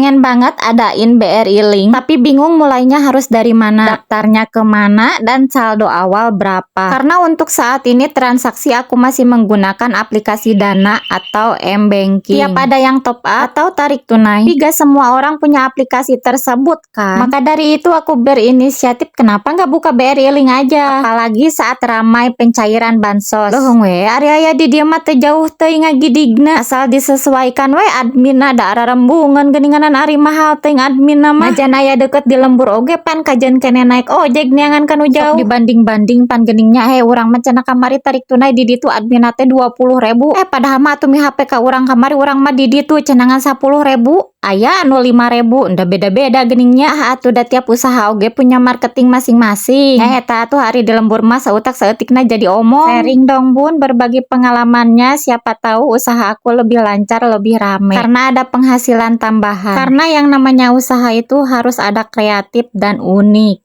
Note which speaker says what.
Speaker 1: Pengen banget adain BRI Link, tapi bingung mulainya harus dari mana, daftarnya kemana, dan saldo awal berapa. Karena untuk saat ini transaksi aku masih menggunakan aplikasi Dana atau M-Banking. Tiap ada yang top up atau tarik tunai, tapi gak semua orang punya aplikasi tersebut, kan. Maka dari itu aku berinisiatif, kenapa nggak buka BRI Link aja? Apalagi saat ramai pencairan bansos. Leuheung we, ari aya di dieu mah teu jauh teuing ngagidigna. Asal disesuaikan we adminna, da ararembungan geuninganan, ari mahal teuing adminna mah. Najan aya deket di lembur oge, pan kajeun keneh naik ojek neangan kanu jauh. Dibanding-banding pan geuning nya, "He, urang mah cenah kamari tarik tunai di ditu adminna teh 20.000." Eh, padahal mah atuh mi HP ka urang kamari, urang mah di ditu cenah ngan 10.000, aya anu 5.000, udah beda-beda geuning nya. Ah, atuh da tiap usaha oge punya marketing masing-masing. Eh, eta atuh ari di lembur mah sautak saeutikna jadi omong. Sharing dong, Bun, berbagi pengalamannya, siapa tahu usaha aku lebih lancar, lebih rame karena ada penghasilan tambahan. Karena yang namanya usaha itu harus ada kreatif dan unik.